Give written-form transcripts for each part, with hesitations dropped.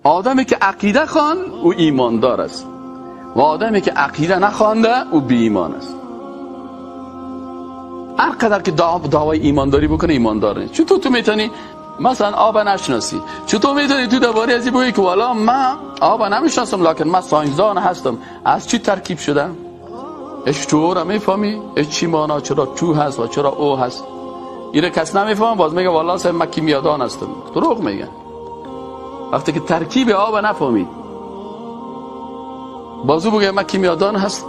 آدمی که عقیده خوان او ایماندار است و آدمی که عقیده نخوانده او بی ایمان است. هر قدر که دعوای ایمانداری بکنه ایماندار نیست. چطور تو میتونی مثلا آب نشناسی؟ چطور میتونی تو درباره از این بگی که والا من آب نمیشناسم لکن من ساینسدان هستم؟ از چی ترکیب شدم؟ اش تو را میفهمی؟ اش چی معنا چرا تو هست و چرا او هست؟ اینو کس نمیفهمه، باز میگه والا صاحب من کیمیادان هستم. دروغ میگه. وقتی که ترکیب آب نفهمید بازو بگه من کیمیادان هست.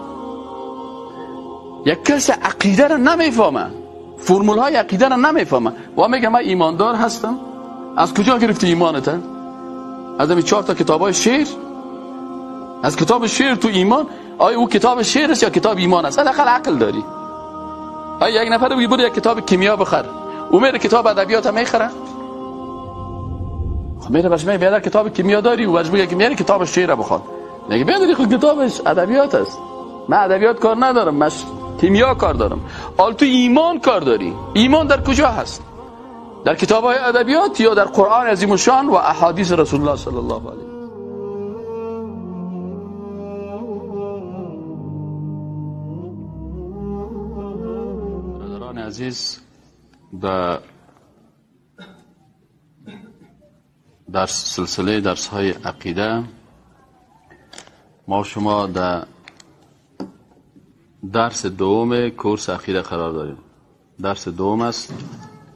یک کس عقیده را نمیفهمه، فرمول های عقیده را نمیفهمه و میگه من ایماندار هستم. از کجا گرفتی ایمانت؟ از همین 4 تا کتاب های شعر؟ از کتاب شعر تو ایمان؟ آیا او کتاب شعر است یا کتاب ایمان است؟ حداقل عقل داری. آیا یک نفر بگی برو یک کتاب کیمیا بخر، او میره کتاب ادبیات هم میخره؟ خب میره باش میگه کتاب کیمیا داری، او باش میگه که میره کتاب شعر بخوان. میگه بیادری خود کتابش ادبیات است، من ادبیات کار ندارم، من کیمیا کار دارم. حال تو ایمان کار داری. ایمان در کجا هست؟ در کتاب های ادبیات یا در قرآن عظیم الشان و احادیث رسول الله صلی الله علیه. برادران عزیز، در سلسله درس های عقیده ما شما در درس دوم کورس عقیده قرار داریم. درس دوم است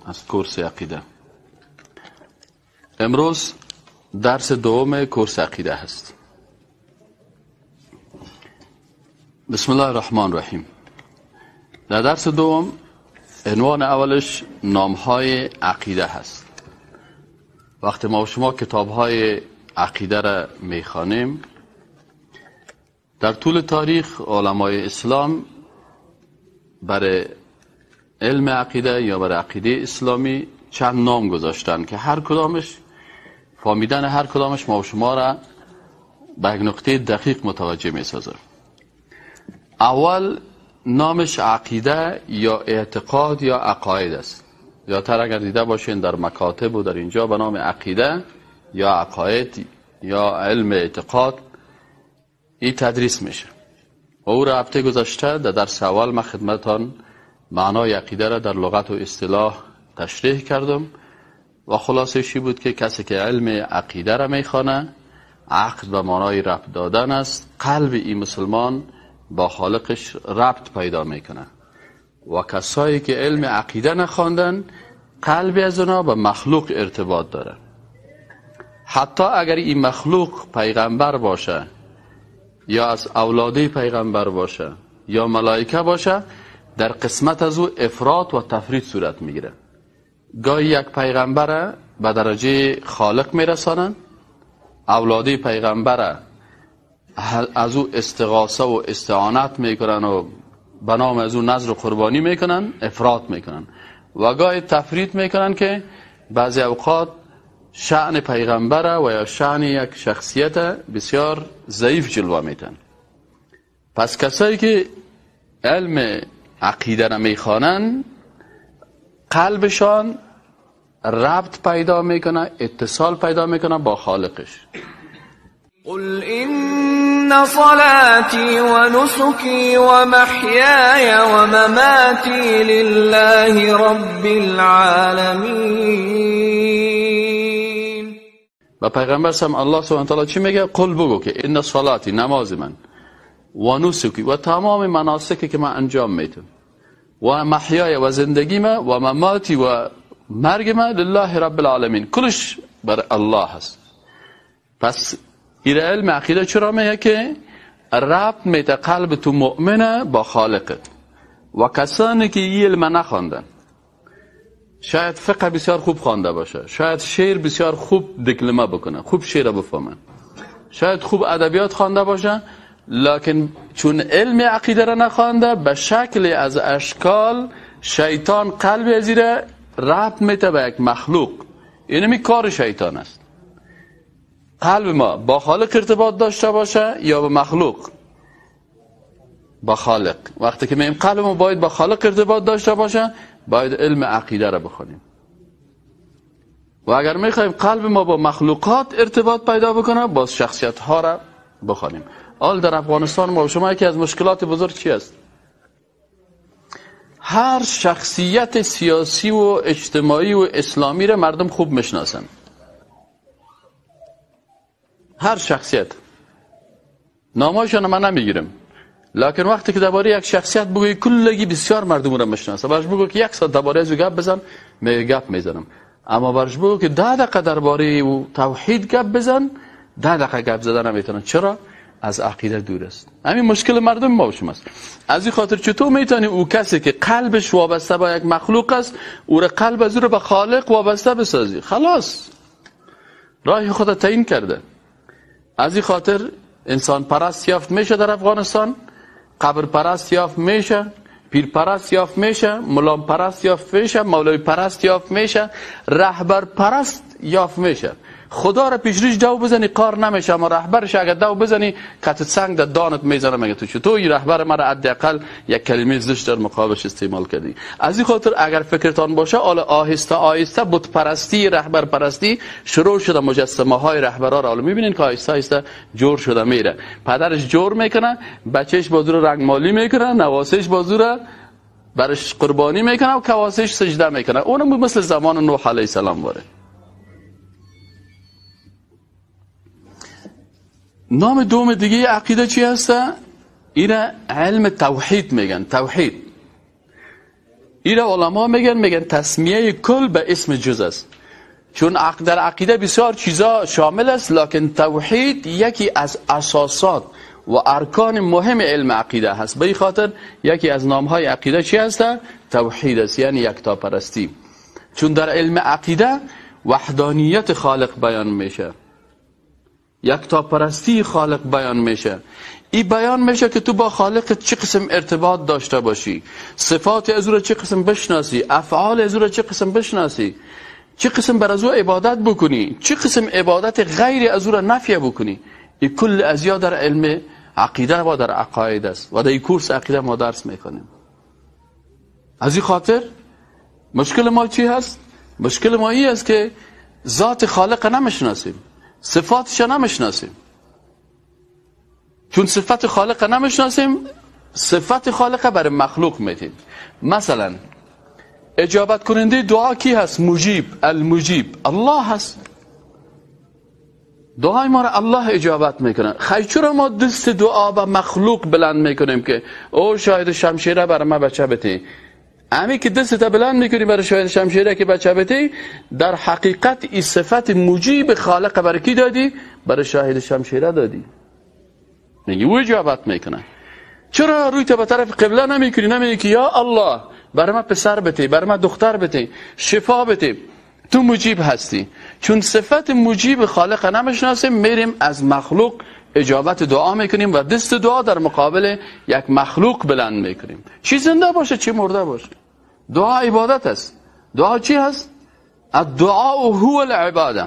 از کورس عقیده. امروز درس دوم کورس عقیده هست. بسم الله الرحمن الرحیم. در درس دوم عنوان اولش نامهای عقیده هست. وقتی ما شما کتابهای عقیده را میخوانیم، در طول تاریخ علمای اسلام برای علم عقیده یا برای عقیده اسلامی چند نام گذاشتن که هر کدامش فهمیدن هر کدامش ما و شما را به یک نقطه دقیق متوجه می سازه. اول نامش عقیده یا اعتقاد یا عقاید است. یا تر اگر دیده باشین در مکاتب و در اینجا به نام عقیده یا عقاید یا علم اعتقاد این تدریس میشه. و او را هفته گذشته در درس اول من خدمتان معنای عقیده را در لغت و اصطلاح تشریح کردم و خلاصه بود که کسی که علم عقیده را میخوانه، عقد به معنای ربط دادن است، قلب این مسلمان با خالقش ربط پیدا میکنه. و کسایی که علم عقیده نخواندن، قلب از اونا با مخلوق ارتباط داره. حتی اگر این مخلوق پیغمبر باشه یا از اولاده پیغمبر باشه یا ملائکه باشه، در قسمت از او افراط و تفرید صورت میگیره. گاهی یک پیغمبر به درجه خالق میرسانن، اولاده پیغمبر از او استغاثه و استعانت میکنن و به نام از او نذر و قربانی میکنن، افراط میکنن. و گاهی تفرید میکنن که بعضی اوقات شأن پیغمبر و یا شأن یک شخصیت بسیار ضعیف جلوه میتن. پس کسایی که علم عقیده را میخوانن، قلبشان ربط پیدا میکنه، اتصال پیدا میکنه با خالقش. قل إن صلاتي ونسكي ومحياي ومماتي لله رب العالمين. و پیغمبر سم الله سبحانه وتعالی چی میگه؟ قل بگو که ان صلاتی، نماز من، و نسکی و تمام مناسکی که من انجام میدم، و محیای و زندگی من، و مماتی و مرگ من، لله رب العالمین، کلش بر الله هست. پس این علم عقیده چرا میگه که ربط میده قلب تو مؤمنه با خالقت. و کسانی که این علم نخواندن، شاید فقه بسیار خوب خوانده باشه، شاید شعر بسیار خوب دکلمه بکنه، خوب شعر بفهمه، شاید خوب ادبیات خوانده باشه، لکن چون علم عقیده را نخوانده، به شکل از اشکال شیطان قلب از را ربط میده به یک مخلوق. اینمی کار شیطان است. قلب ما با خالق ارتباط داشته باشه یا به مخلوق؟ با خالق. وقتی که میگیم قلب ما باید با خالق ارتباط داشته باشه، باید علم عقیده را بخونیم. و اگر میخوایم قلب ما با مخلوقات ارتباط پیدا بکنه، باز شخصیت ها را بخوانیم. حال در افغانستان ما شما یکی از مشکلات بزرگ چی است؟ هر شخصیت سیاسی و اجتماعی و اسلامی را مردم خوب میشناسن. هر شخصیت، نامایشان من نمیگیرم، لکن وقتی که درباره یک شخصیت بگویی کلگی بسیار مردم را میشناسه. برش بگو که یک ساعت درباره از او گپ بزن، می گپ میزنم. اما برش بگو که 10 دقیقه درباره او توحید گپ بزن، 10 دقیقه گپ زدن نمیتونن. چرا؟ از عقیده دور است. همین مشکل مردم ما و شماست. از این خاطر چطور میتونی او کسی که قلبش وابسته به یک مخلوق است، او را قلب از او را به خالق وابسته بسازی؟ خلاص راه خود تعیین کرده. از این خاطر انسان پرست یافت میشه در افغانستان، قبر پرست یافت میشه، پیر پرست یافت میشه، ملام پرست یافت میشه، مولوی پرست یافت میشه، رهبر پرست یافت میشه. خدا را پیش ریش دو بزنی کار نمیشه، اما رهبرش اگر دو بزنی کت سنگ در دانت میزنه، میگه تو چطور این رهبر مرا حداقل یک کلمه زشت در مقابلش استعمال کردی. از این خاطر اگر فکرتان باشه، حالا آهسته آهسته بت پرستی، رهبر پرستی شروع شده. مجسمه های رهبرا را حالا میبینین که آهسته آهسته جور شده میره. پدرش جور میکنه، بچهش بازو رنگ مالی میکنه، نواسش بازو برش قربانی میکنه و کواسش سجده میکنه. اونم مثل زمان نوح علیه السلام واره. نام دوم دیگه عقیده چی هسته؟ ایره علم توحید میگن. توحید ایره علما میگن تسمیه کل به اسم جز است، چون در عقیده بسیار چیزا شامل است، لکن توحید یکی از اساسات و ارکان مهم علم عقیده هست. به این خاطر یکی از نامهای عقیده چی هسته؟ توحید است، یعنی یکتاپرستی. چون در علم عقیده وحدانیت خالق بیان میشه، یکتاپرستی خالق بیان میشه. این بیان میشه که تو با خالق چه قسم ارتباط داشته باشی، صفات از او را چه قسم بشناسی، افعال از او را چه قسم بشناسی، چه قسم بر از او عبادت بکنی، چه قسم عبادت غیر از او را نفی بکنی. این کل ازیا در علم عقیده و در عقاید است و در این کورس عقیده ما درس میکنیم. از این خاطر مشکل ما چی هست؟ مشکل ما این است که ذات خالق نمیشناسیم، صفاتش نمیشناسیم. چون صفت خالق نمیشناسیم، صفت خالق برای مخلوق میتیم. مثلا اجابت کننده دعا کی هست؟ مجیب، المجیب الله هست. دعای ما را الله اجابت میکنه. خیلی چرا ما دست دعا به مخلوق بلند میکنیم که او شاید شمشیره برای ما بچه بده؟ امی که دست تا بلند میکنی برای شاید شمشیره که بچه بده، در حقیقت این صفت مجیب خالق برای کی دادی؟ برای شاهد شمشیره دادی. میگی او اجابت میکنه. چرا روی تا به طرف قبله نمیکنی؟ نمیگی که یا الله برای من پسر بده، برای من دختر بده، شفا بده، تو مجیب هستی. چون صفت مجیب خالق نمیشناسیم، میریم از مخلوق اجابت دعا میکنیم و دست دعا در مقابل یک مخلوق بلند میکنیم، چی زنده باشه چی مرده باشه. دعا عبادت است. دعا چی هست؟ الدعاء هو العباده.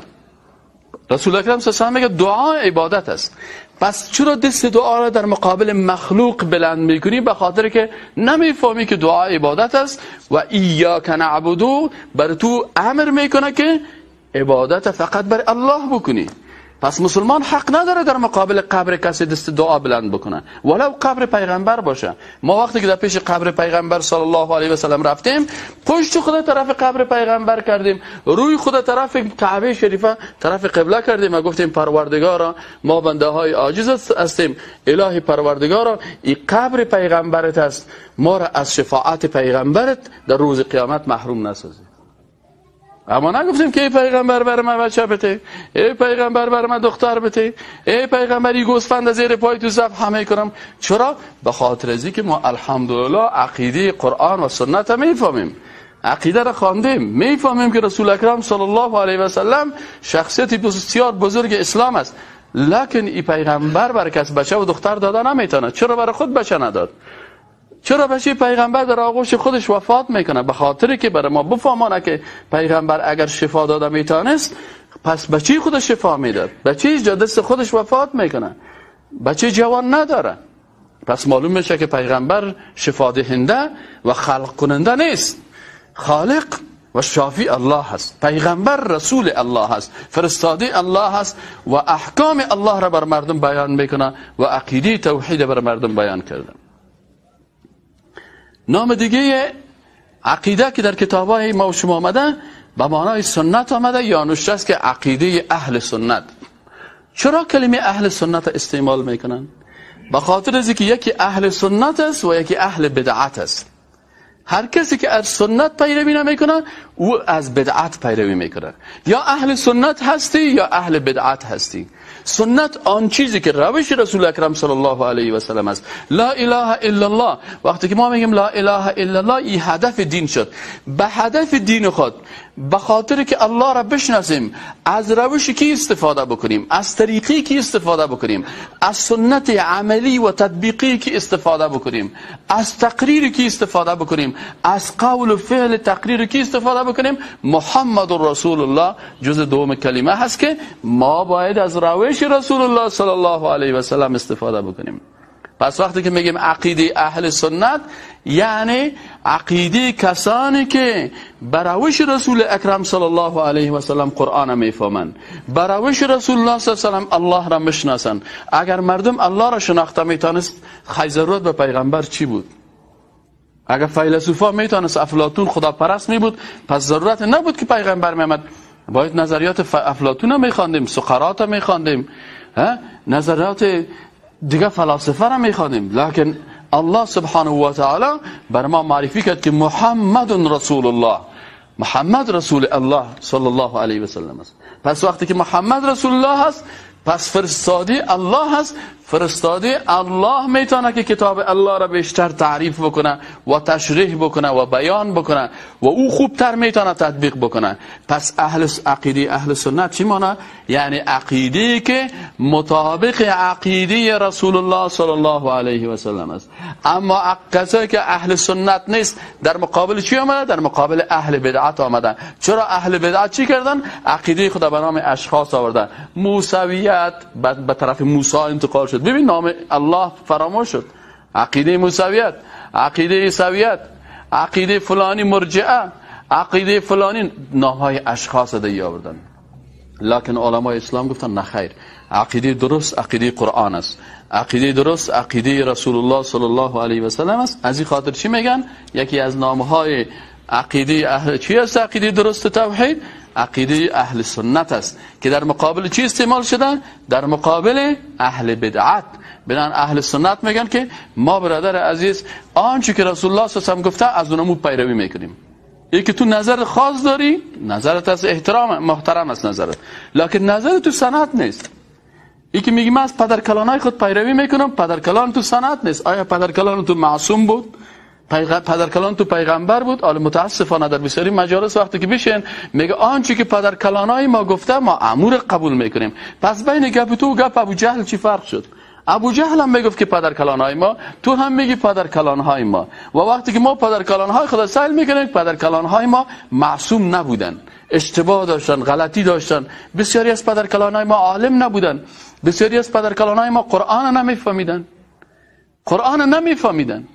رسول اکرم صلی الله علیه و آله میگه دعا عبادت است. پس چرا دست دعا را در مقابل مخلوق بلند میکنی؟ به خاطر که نمیفهمی که دعا عبادت است و ایاک نعبدو بر تو امر میکنه که عبادت فقط بر الله بکنی. پس مسلمان حق نداره در مقابل قبر کسی دست دعا بلند بکنه، ولو قبر پیغمبر باشه. ما وقتی که در پیش قبر پیغمبر صلی الله علیه و سلم رفتیم، پشت خود طرف قبر پیغمبر کردیم، روی خود طرف کعبه شریفه طرف قبله کردیم و گفتیم پروردگارا ما بنده های عاجز هستیم، الهی پروردگارا این قبر پیغمبرت است، ما را از شفاعت پیغمبرت در روز قیامت محروم نسازی. اما نگفتیم که ای پیغمبر بر من بچه بده، ای پیغمبر بر من دختر بده، ای پیغمبر ای گوسفند زیر پای تو ذبح همه کنم. چرا؟ به خاطر از که ما الحمدلله عقیده قرآن و سنت میفهمیم، عقیده را خواندیم، میفهمیم که رسول اکرم صلی الله علیه و سلم شخصیت بسیار بزرگ اسلام است، لکن ای پیغمبر بر کس بچه و دختر داده نمیتونه. چرا برای خود بچه نداد؟ چرا بچه پیغمبر در آغوش خودش وفات میکنه؟ به خاطر که برای ما بفهمانه که پیغمبر اگر شفا داده میتونست، پس بچه خودش شفا میداد. بچه دست خودش وفات میکنه، بچه جوان نداره. پس معلوم میشه که پیغمبر شفا دهنده و خلق کننده نیست، خالق و شافی الله هست. پیغمبر رسول الله هست، فرستاده الله هست و احکام الله را بر مردم بیان میکنه و عقیده توحید بر مردم بیان کرده. نام دیگه عقیده که در کتاب‌های ما و شما آمده به معنای سنت آمده یا نوشته است که عقیده اهل سنت. چرا کلمه اهل سنت استعمال میکنن؟ به خاطر از اینکه یکی اهل سنت است و یکی اهل بدعت است. هر کسی که از سنت پیروی نمیکنه او از بدعت پیروی میکنه. یا اهل سنت هستی یا اهل بدعت هستی. سنت آن چیزی که روش رسول اکرم صلی الله علیه و سلم است. لا اله الا الله. وقتی که ما میگیم لا اله الا الله، این هدف دین شد. به هدف دین خود، به خاطر که الله را بشناسیم، از روش کی استفاده بکنیم، از طریقی کی استفاده بکنیم، از سنت عملی و تطبیقی کی استفاده بکنیم، از تقریر کی استفاده بکنیم، از قول و فعل تقریر کی استفاده بکنیم، محمد رسول الله جز دوم کلمه هست که ما باید از روش رسول الله صلی الله علیه و سلم استفاده بکنیم. پس وقتی که میگیم عقیده اهل سنت، یعنی عقیده کسانی که بر روش رسول اکرم صلی الله علیه و سلم قرآن میفهمند، بر روش رسول الله صلی الله علیه و سلم الله را میشناسند. اگر مردم الله را شناخته میتونست، خی ضرورت به پیغمبر چی بود؟ اگر فیلسوفا میتونست، افلاطون خداپرست می بود، پس ضرورت نبود که پیغمبر میامد. باید نظریات افلاطون میخواندیم، سقراط میخواندیم، نظریات دیگه فلاسفه را میخوانیم. لکن الله سبحانه و تعالی بر ما معرفی کرد که محمد رسول الله، محمد رسول الله صلی الله علیه و سلم است. پس وقتی که محمد رسول الله است، پس فرستاده الله است. فرستاده الله میتونه که کتاب الله را بیشتر تعریف بکنه و تشریح بکنه و بیان بکنه و او خوبتر میتونه تطبیق بکنه. پس اهل عقیده اهل سنت چی معنی؟ یعنی عقیده که مطابق عقیده رسول الله صلی الله علیه و سلم است. اما کسایی که اهل سنت نیست، در مقابل چی آمده؟ در مقابل اهل بدعت آمدن. چرا اهل بدعت چی کردن؟ عقیده خود به نام اشخاص آوردن. موسویت به طرف موسی انتقال شد. ببین نام الله فراموش شد. عقیده موسویت، عقیده عیسویت، عقیده فلانی مرجئه، عقیده فلانی، نامهای اشخاص دیگه آوردن. لکن علمای اسلام گفتن نه خیر، عقیده درست عقیده قرآن است، عقیده درست عقیده رسول الله صلی الله علیه و سلم است. از این خاطر چی میگن؟ یکی از نامهای عقیده اهل چی است؟ عقیده درست توحید، عقیده اهل سنت است که در مقابل چی استعمال شدن؟ در مقابل اهل بدعت. بنان اهل سنت میگن که ما برادر عزیز آنچه که رسول الله صلی الله علیه و گفته از اونمو پیروی میکنیم. یکی تو نظر خاص داری، نظرت از احترام محترم است نظرت، لکن نظر تو سند نیست. یکی میگه من از پدرکلانای خود پیروی میکنم، پدرکلان تو سند نیست. آیا پدرکلان تو معصوم بود؟ پدرکلان تو پیغمبر بود؟ حالا متاسفانه در بسیاری مجالس وقتی که بشین میگه آنچه که پدرکلانای ما گفته ما امور قبول میکنیم. پس بین گپ تو و گپ ابو جهل چی فرق شد؟ ابو جهل هم میگفت که پدرکلانهای ما، تو هم میگی پدرکلانهای ما. و وقتی که ما پدرکلانهای خود سیل میکنیم، پدرکلانهای ما معصوم نبودن، اشتباه داشتن، غلطی داشتن. بسیاری از پدرکلانهای ما عالم نبودن، بسیاری از پدرکلانهای ما قرآن نمیفهمیدن، قرآن نمیفهمیدن.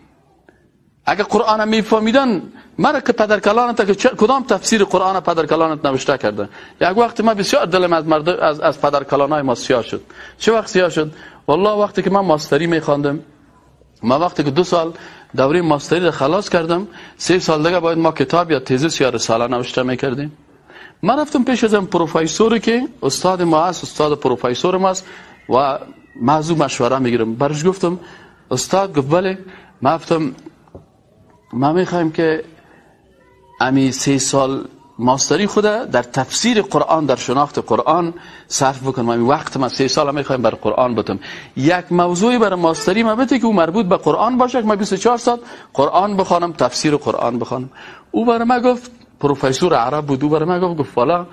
اگه قرآن میفهمیدن، مرا که پدرکلانت که کدام تفسیر قرآن پدرکلانت نوشته کرده؟ یک وقت ما بسیار دلم از مرد از پدرکلانای ما سیاه شد. چه وقت سیاه شد؟ والله وقتی که من ماستری میخواندم، ما وقتی که 2 سال دوره ماستری را خلاص کردم، 3 سال دیگه باید ما کتاب یا تزیس یا رساله نوشته میکردیم. من رفتم پیش از پروفسوری که استاد ما است، استاد پروفسور ما است و موضوع مشوره میگیرم. برش گفتم استاد، گفت بله. من گفتم ما میخوایم که امی 3 سال ماستری خود در تفسیر قرآن، در شناخت قرآن صرف بکنم. امی وقت ما 3 سال میخوایم بر قرآن بتم. یک موضوعی برای ماستری ما بده که او مربوط به قرآن باشه که ما 24 ساعت قرآن بخوانم، تفسیر قرآن بخوانم. او برای ما گفت، پروفسور عرب بود، او برای ما گفت، گفت والا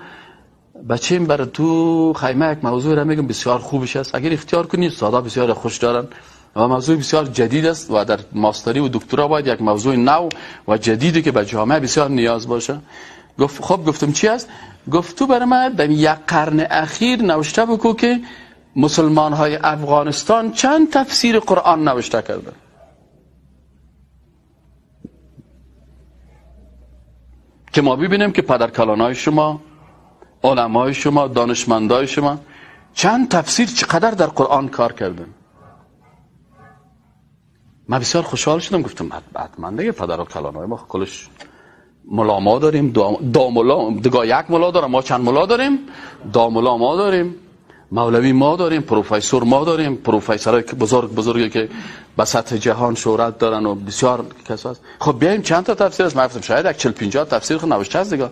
بچیم برای تو خیمه یک موضوع را میگم بسیار خوبش است، اگر اختیار کنی ساده بسیار خوش دارن و موضوع بسیار جدید است و در ماستری و دکترا باید یک موضوع نو و جدیدی که به جامعه بسیار نیاز باشه. گفت خب، گفتم چی است؟ گفت تو برای من در یک قرن اخیر نوشته بکو که مسلمان های افغانستان چند تفسیر قرآن نوشته کرده. که ما ببینیم که پدرکلانای شما، علمای شما، دانشمندای شما چند تفسیر چقدر در قرآن کار کردن. من بسیار خوشحال شدم، گفتم حتما دیگه پدرکلانای ما کلش ملا ما داریم، دو ملا، دیگه یک ملا دارم، ما چند ملا داریم؟ دو ملا ما داریم، مولوی ما داریم، پروفسور ما داریم، پروفسورای بزرگ بزرگی که به سطح جهان شهرت دارن و بسیار کسا هست. خب بیایم چند تا تفسیر است. من گفتم شاید یک 40 50 تفسیر خود نوشته است دیگه.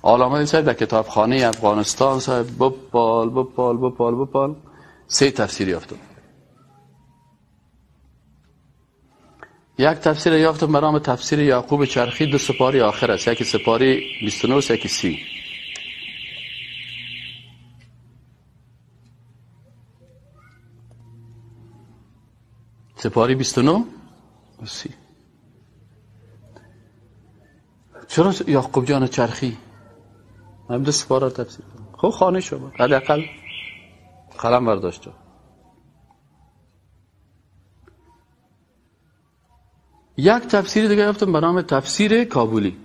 علامه صاحب در کتابخانه افغانستان صاحب بپال بپال بپال بپال 3 تفسیر یافتم. یک تفسیر یافتم به نام تفسیر یعقوب چرخی، 2 سپاری آخر است، یکی سپاری 29 یکی 30. سپاری 29 30. چرا یعقوب جان چرخی؟ من 2 سپاره تفسیر کردم. خب خانه شما حداقل قلم برداشت. یک تفسیر دیگه یافتم به نام تفسیر کابولی.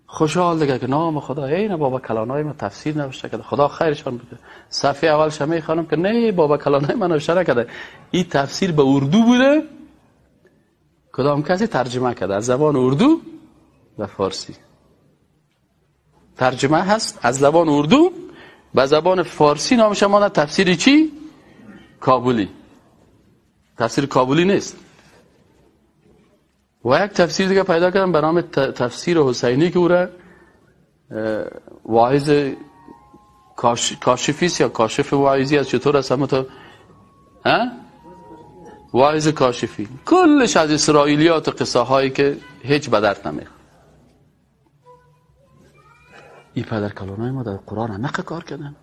خوشحال دیگه که نام خدا، ای نه بابا کلانای ما تفسیر نوشته کرده، خدا خیرشان بده. صفحه اولش میخوانم که نه بابا کلانای ما نوشته نکرده، این تفسیر به اردو بوده، کدام کسی ترجمه کرده از زبان اردو به فارسی. ترجمه هست از زبان اردو به زبان فارسی، نامش مانده تفسیر چی؟ کابولی. تفسیر کابولی نیست. و یک تفسیر دیگه پیدا کردم به نام تفسیر حسینی که او را واعظ کاشفیست یا کاشف واعظی از چطور است همه تا واعظ کاشفی، کلش از اسرائیلیات و قصه هایی که هیچ به درد نمیخوره. این پدر کلانای ما در قرآن همه کار کردن.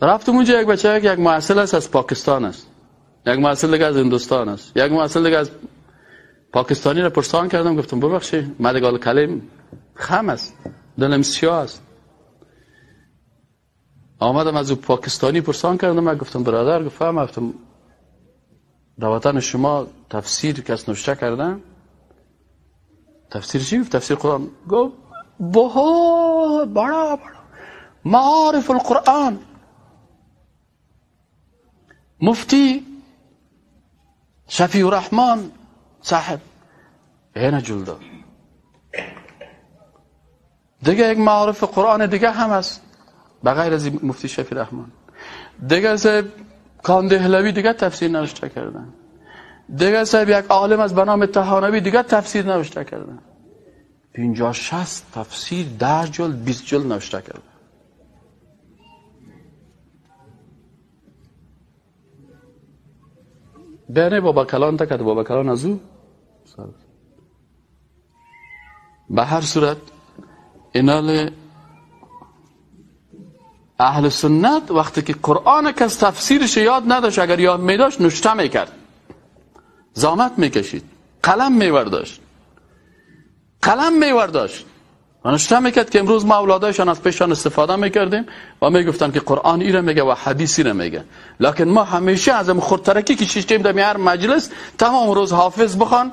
رفتم اونجا یک بچه، یک محصل است از پاکستان است، یک محصل دیگه از هندوستان است، یک محصل دیگه از پاکستانی را پرسان کردم، گفتم ببخشید من دیگه کلم خم است، دلم سیاه است. آمدم از او پاکستانی پرسان کردم، من گفتم برادر، گفتم گفتم در وطن شما تفسیر کس نوشته کردن؟ تفسیر چی؟ گفت تفسیر قرآن. گفت بہت بڑا بڑا معارف القرآن، مفتی شفیع الرحمن صاحب اینا جلده. دیگه یک معارف قرآن دیگه هم هست بغیر از مفتی شفیع الرحمن. دیگه صاحب کاندهلوی دیگه تفسیر نوشته کردن. دیگه صاحب یک عالم از به نام طحانوی دیگه تفسیر نوشته کردن. 50 60 تفسیر 10 جلد 20 جلد نوشته کردن. بینه بابا کلان تا کرد، بابا کلان از او. به هر صورت اینال اهل سنت وقتی که قرآن کس تفسیرش یاد نداشت، اگر یاد می داشت نوشته میکرد، زحمت میکشید، قلم میورداشت، قلم میورداشت و نوشته میکرد که امروز ما اولادایشان از پیشان استفاده میکردیم و میگفتن که قرآن ایره میگه و حدیث ایره میگه. لکن ما همیشه از خودترکی که شیشتیم در هر مجلس تمام روز حافظ بخوان،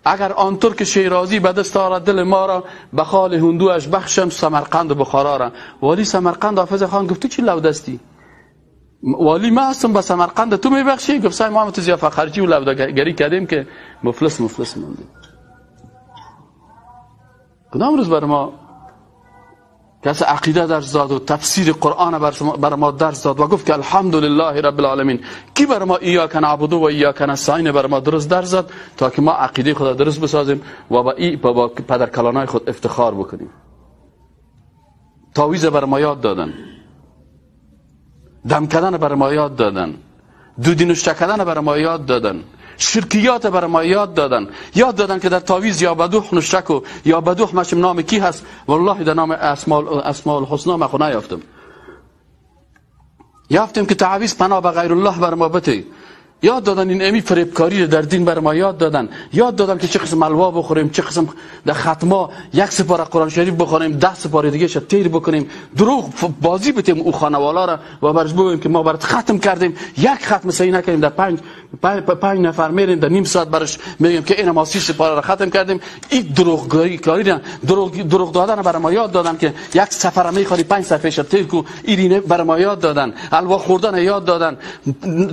اگر آنطور که شیرازی به دست آرد دل ما را، به خال هندوش بخشم سمرقند و بخارا را. والی سمرقند حافظ خان گفت تو چی لودستی؟ والی ما هستم به سمرقند تو میبخشی؟ گفت سای ما هم تو ضیافت خرجی و لودگری کردیم که مفلس مفلس ماندیم. کدام روز بر ما کس عقیده درس داد و تفسیر قرآن بر ما درس داد و گفت که الحمدلله رب العالمین، کی بر ما ایاک نعبد و ایاک نستعین بر ما درست درس داد تا که ما عقیده خود درست بسازیم و با پدرکلانای خود افتخار بکنیم. تعویذ بر ما یاد دادن، دم کردن بر ما یاد دادن، دودی نوشته کردن بر ما یاد دادن، شرکیات بر ما یاد دادن، یاد دادن که در تعویذ یا بدوح نشک و یا بدوح مشم نام کی هست. والله در نام اسماء الحسنا ما خو نیافتم. یافتم که تعویذ پناه به غیر الله بر ما بته. یاد دادن این امی فریبکاری در دین بر ما یاد دادن. یاد دادن که چه قسم الوا بخوریم، چه قسم در ختما یک سپاره قرآن شریف بخوریم، 10 سپاره دیگه ش تیر بکنیم، دروغ بازی بتیم او خانوالا را و برش بگوییم که ما برات ختم کردیم، یک ختم صحیح نکردیم، در 5 نفر میریم در نیم ساعت برش میگیم که این ما 30 سپاره را ختم کردیم. این دروغگویی کاری، دروغ دادن برای ما یاد دادن که یک سفر میخوری 5 صفحه شب تیر کو، اینه برای ما یاد دادن، حلوا خوردن یاد دادن،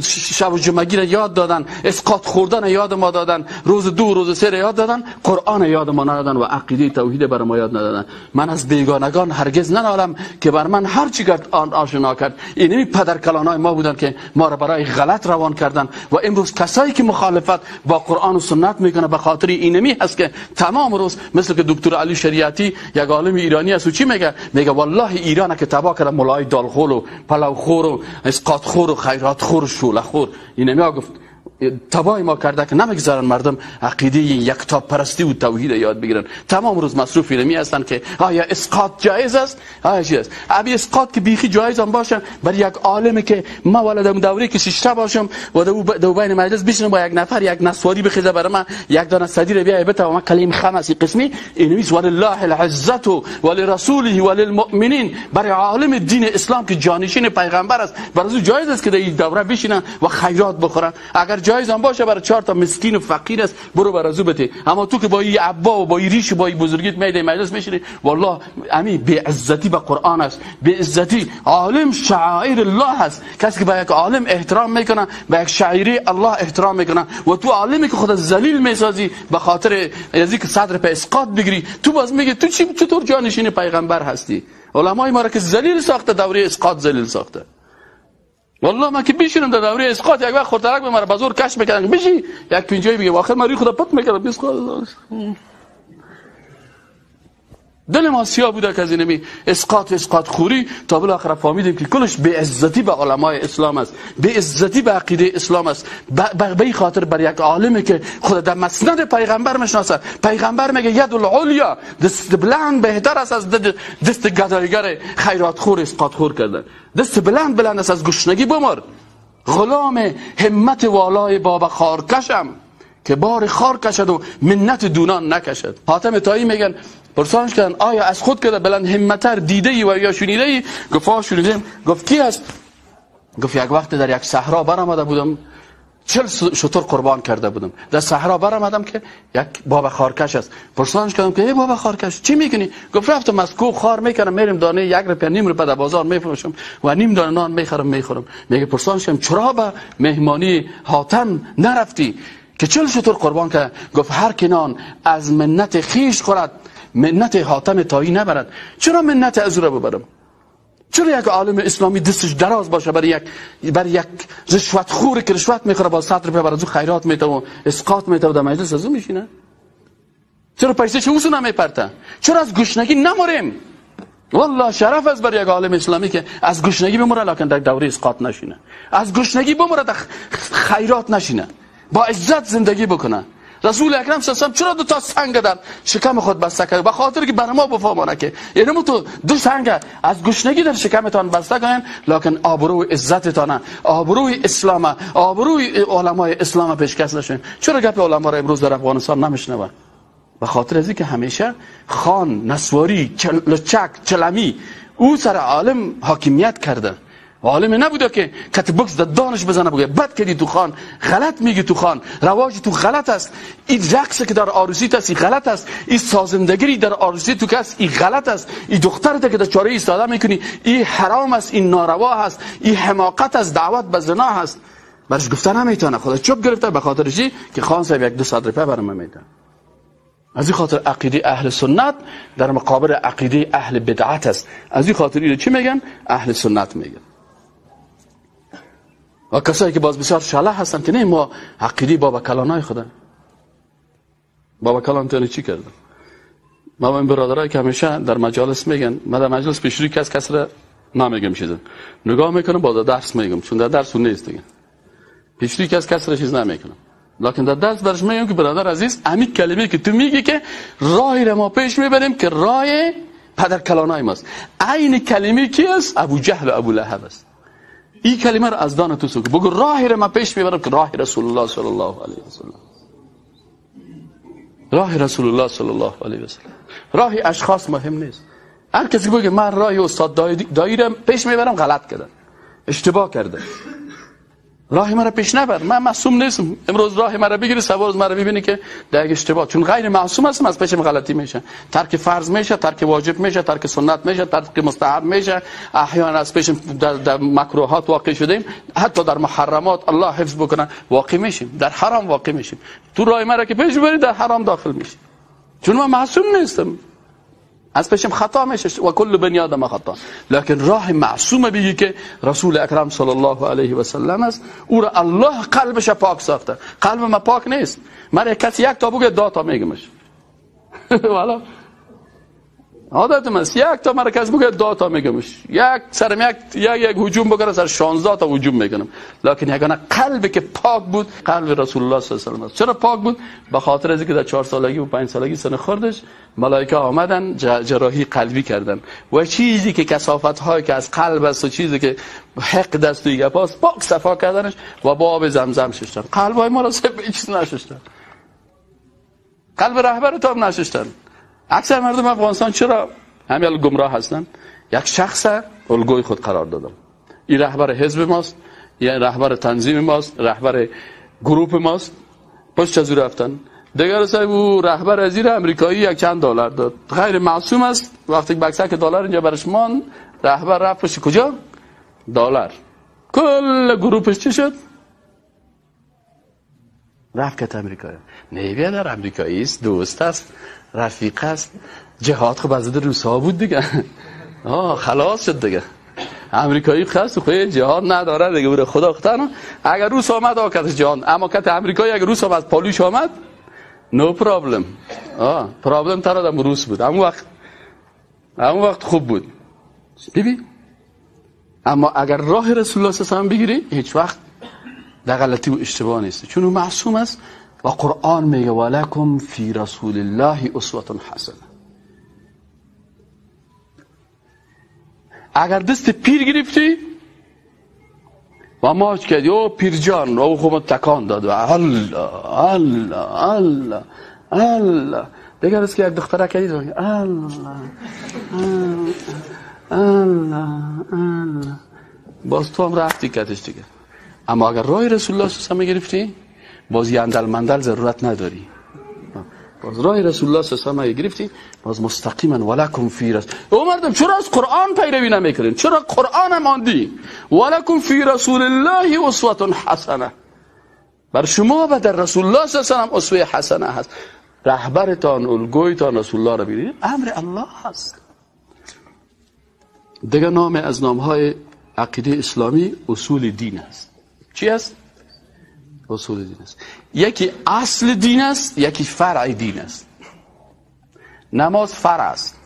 شب و جمعگی را یاد دادن، اسقاط خوردن یاد ما دادن، روز 2 روز 3 یاد دادن، قرآن یاد ما ندادن و عقیده توحید برای ما یاد ندادن. من از بیگانگان هرگز ننالم که بر من هر چی کرد آن آشنا کرد. اینمی پدرکلانای ما بودن که ما را برای غلط روان کردن و امروز کسایی که مخالفت با قرآن و سنت میکنه به خاطر اینمی هست که تمام روز، مثل که دکتر علی شریعتی یک عالم ایرانی است و چی میگه؟ میگه والله ایران که تباه کرده ملای دالخور و پلوخور و اسقاط خور و خیرات خور و شوله خور. اینمی ها گفت تباه ما کرده که نمیگذارن مردم عقیده یکتا پرستی و توحید یاد بگیرن. تمام روز مصروف علمی هستن که آیا اسقاط جایز است، آیا چی است. ابی اسقاط که بیخی جایز هم باشه برای یک عالم که ما ولدم دوره که شیشته باشم و دو بین مجلس بشینم با یک نفر یک نسواری بخیزه برای من یک دانه صدی رو بیای بته و من کلیم خم است قسمی اینویس ولله العزت ولرسوله وللمؤمنین. برای عالم دین اسلام که جانشین پیغمبر است برای جایز است که در این دوره بشینن و خیرات بخورن. اگر جایز هم باشه برای 4 تا مسکین و فقیر است برو بر ازو بده. اما تو که با این عبا و با این ریش و با این بزرگیت میده مجلس میشینی، والله امی بی عزتی به قرآن است، بی عزتی عالم شعائر الله است. کسی که به یک عالم احترام میکنه به یک شاعری الله احترام میکنه و تو عالمی که خود ذلیل میسازی به خاطر از اینکه صدر په اسقاط بگیری، تو باز میگی تو چی چطور جانشین پیغمبر هستی؟ علمای ما را که ذلیل ساخته دوره اسقاط ذلیل ساخته. والله من که بیشینم در دوره اسقاط یک وقت خورترک به مرا بزرگ کش میکردن بشی یک پینجایی بگه آخر من روی خدا پت میکردم اسقاط. دل ما سیاه بوده که از اینمی اسقاط اسقاط خوری تا بالاخره فهمیدیم که کلش بی عزتی به علمای اسلام است، بی عزتی به عقیده اسلام است. به این خاطر بر یک عالمی که خود در مسند پیغمبر میشناسه، پیغمبر میگه ید العلیا، دست بلند بهتر است از دست گدایگر خیرات خور اسقاط خور کردن. دست بلند بلند است از گشنگی بمر. غلام همت والای بابا خارکشم که بار خار کشد و منت دونان نکشد. حاتم طایی میگن پرسانش کردن آیا از خود کرده بلند همتر دیده ای و یا شنیده ای؟ گفت ها شنیدیم. گفت کی است؟ گفت یک وقت در یک صحرا برآمده بودم، 40 شتر قربان کرده بودم، در صحرا برآمدم که یک بابا خارکش است. پرسانش کردم که ای بابا خارکش چی میکنی؟ گفت رفتم از کوه خار میکنم، میرم دانه 1 روپیه نیم روپیه در بازار میفروشم و نیم دانه نان میخرم میخورم. میگه پرسانش کردم چرا به مهمانی حاتم نرفتی که 40 شتر قربان کرد؟ گفت هر کی نان از منت خیش خورد منت حاتم طایی نبرد. چرا منت از او را ببرم؟ چرا یک عالم اسلامی دستش دراز باشه برای یک رشوت خور که رشوت میخوره با 100 روپیه برای او خیرات میته و اسقاط میته و در مجلس از او میشینه؟ چرا پیسه چه اوسو نمیپرته؟ چرا از گشنگی نمریم؟ والله شرف است بر یک عالم اسلامی که از گشنگی بمره لکن در دوره اسقاط نشینه، از گشنگی بمره در خیرات نشینه، با عزت زندگی بکنه. رسول اکرم صلی الله علیه و چرا 2 تا سنگ در شکم خود بسته کرد؟ به خاطر که بر ما بفهمانه که یعنی تو 2 سنگ از گشنگی در شکمتان بسته کنین لکن آبروی عزتتان، آبروی اسلام، آبروی علمای اسلام پیشکش نشین. چرا گپ علما را امروز در افغانستان نمیشنون؟ به خاطر از اینکه همیشه خان، نسواری، لچک، چلمی او سر عالم حاکمیت کرده. عالم نبوده که کت بکس در دانش بزنه بگه بد کردی تو خان، غلط میگی تو خان، رواج تو غلط است، این رقص که در عروسی است غلط است، این سازندگی در عروسی تو کس این غلط است، این دخترت که در چاره ایستاده میکنی این حرام است، این ناروا است، این حماقت است، دعوت به زنا است. برش گفته نمیتونه، خدا چوب گرفته به خاطر چی که خان صاحب 1-2 صد روپیه برام میده. از این خاطر عقیده اهل سنت در مقابل عقیده اهل بدعت است. از این خاطر اینو چی میگن؟ اهل سنت میگن. و کسایی که باز بسیار شله هستن که نه ما عقیده بابا کلانای خدا، بابا کلان تانه چی کردن؟ ما با این برادرایی که همیشه در مجالس میگن، من در مجلس پیش روی کس را نمیگم چیزا، نگاه میکنم باز درس میگم، چون در درس اون نیست دیگه، پیش روی کس را چیز نمیکنم، لکن در درس برش میگم که برادر عزیز همین کلمه که تو میگی که راهی را ما پیش میبریم که راه پدر کلانای ماست، عین کلمه کی است؟ ابو جهل و ابو لهب است. این کلمه را از دان تو سوک بگو راهی را من پیش میبرم که راه رسول الله صلی الله علیه و سلم، راه رسول الله صلی الله علیه و سلم، راه اشخاص مهم نیست. هر کسی بگه من راه استاد دایی را پیش میبرم غلط کردن، اشتباه کرده. راه مرا پیش نبر، من معصوم نیستم. امروز راه مرا بگیری، صبح روز مرا ببینی که در یک اشتباه، چون غیر معصوم هستم، از پیشم غلطی میشه، ترک فرض میشه، ترک واجب میشه، ترک سنت میشه، ترک مستحب میشه، احیانا از پیشم در مکروهات واقع شدیم، حتی در محرمات الله حفظ بکنه واقع میشیم، در حرام واقع میشیم. تو راه مرا که پیش ببری در حرام داخل میشی، چون من معصوم نیستم، از پیشم خطا میشه، و کل بنی آدم خطا. لکن راه معصوم بگی که رسول اکرم صلی الله علیه و سلم است، او را الله قلبش پاک ساخته. قلب ما پاک نیست. من کسی یک تا بگه 2 تا میگمش. والا عادت من است، یک تا مرکز بگه 2 تا میگمش، یک سرم یک هجوم بکنه سر 16 تا هجوم میکنم. لکن یگانه قلبی که پاک بود قلب رسول الله صلی الله علیه و سلم است. چرا پاک بود؟ به خاطر از اینکه در 4 سالگی و 5 سالگی سن خوردش ملائکه آمدن جراحی قلبی کردن و چیزی که کثافت هایی که از قلب است و چیزی که حقد است و گپاس پاک صفا کردنش و با آب زمزم شستن. قلب های ما را هیچ نشستن، قلب رهبر تام نشستن. اکثر مردم افغانستان چرا همین گمراه هستن؟ یک شخص الگوی خود قرار دادن. این رهبر حزب ماست، این رهبر تنظیم ماست، رهبر گروپ ماست، پشت از او رفتن. دیگر صاحب او رهبر از زیر امریکایی یک چند دلار داد، غیر معصوم است. وقتی بکسک دلار اینجا برش مان، رهبر رفت پشت کجا؟ دلار. کل گروپش چی شد؟ رفت که امریکایی. نه بیادر، امریکایی است، دوست است، رفیق است. جهاد خب از روس‌ها بود دیگه. خلاص شد دیگه. امریکایی خاص خو جهاد نداره دیگه، بر خدا خطا. اگر روس آمد آکت جهاد، اما کت امریکایی اگر روس آمد پالوش آمد no problem. Problem تر آدم روس بود. همون وقت خوب بود. ببین، اما اگر راه رسول الله صلی الله علیه و سلم بگیری هیچ وقت در غلطی و اشتباه نیست، چون او معصوم است و قرآن میگه ولکم فی رسول الله اسوه حسنه. اگر دست پیر گرفتی و ماچ کردی، او پیر جان، او خوب تکان داد و الله الله الله الله، دیگر است که یک دختره کردی الله الله الله، باز تو هم رفتی کتش دیگه. اما اگر راه رسول الله صلی الله علیه و گرفتی، باز یندل مندل ضرورت نداری. باز راه رسول الله صلی الله علیه و گرفتی، باز مستقیما ولکم فی رسول. او مردم چرا از قرآن پیروی نمیکنین؟ چرا قرآن هم آندی؟ ولکم فی رسول الله اسوه حسنه. بر شما و در رسول الله صلی الله علیه و اسوه حسنه هست. رهبرتان، الگویتان رسول الله را بگیرید، امر الله هست. دیگه نام از نامهای عقیده اسلامی اصول دین است. چی است؟ اصول دین است. یکی اصل دین است، یکی فرع دین است. نماز فرع است،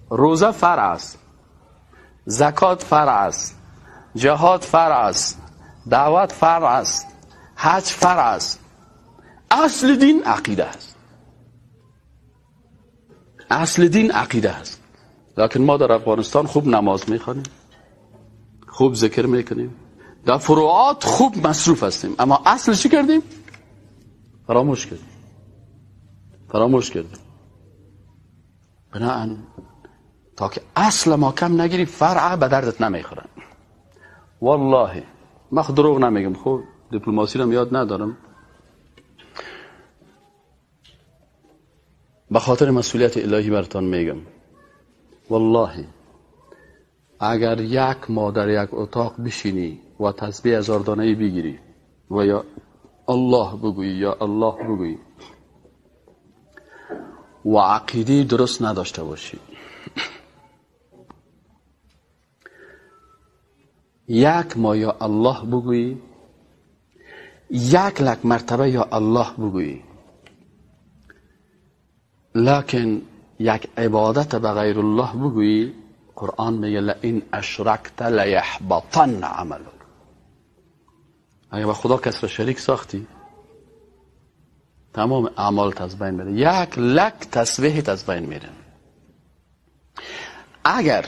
روزه فرع است، زکات فرع است، جهاد فرع است، دعوت فرع است، حج فرع است. اصل دین عقیده است. اصل دین عقیده است. لکن ما در افغانستان خوب نماز میخوانیم، خوب ذکر میکنیم، در فروعات خوب مصروف هستیم، اما اصل چی کردیم؟ فراموش کردیم. فراموش کردیم. بناهن تا که اصل ما کم نگیری فرع به دردت نمیخورن. والله من خود دروغ نمیگم، خب دیپلماسی رو یاد ندارم، به خاطر مسئولیت الهی براتان میگم، والله اگر یک ماه در یک اتاق بشینی و تسبیح هزار دانه‌ای بگیری و یا الله بگویی یا الله بگویی و عقیده درست نداشته باشی، یک ماه یا الله بگویی، 1 لک مرتبه یا الله بگویی، لکن یک عبادت به غیر الله بگویی، قرآن میگه لئن اشرکت لیحبطن عملک. اگه با خدا کس را شریک ساختی تمام اعمال از بین میره، 1 لک تسبیح از بین میره. اگر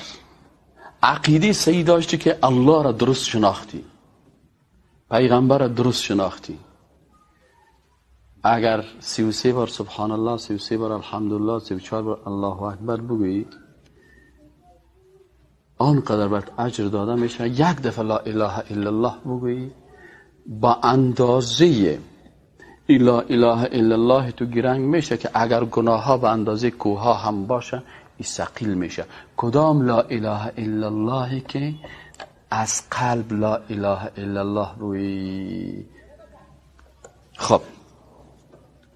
عقیده صحیح داشتی که الله را درست شناختی، پیغمبر را درست شناختی، اگر 33 بار سبحان الله، 33 بار الحمدلله، 34 بار الله اکبر بگویی، آنقدر برات اجر داده میشه. یک دفعه لا اله الا الله بگویی با اندازه لا اله الا الله تو گرنگ میشه که اگر گناه ها به اندازه کوه ها هم باشه ای ثقیل میشه. کدام لا اله الا الله که از قلب لا اله الا الله بگویی؟ خب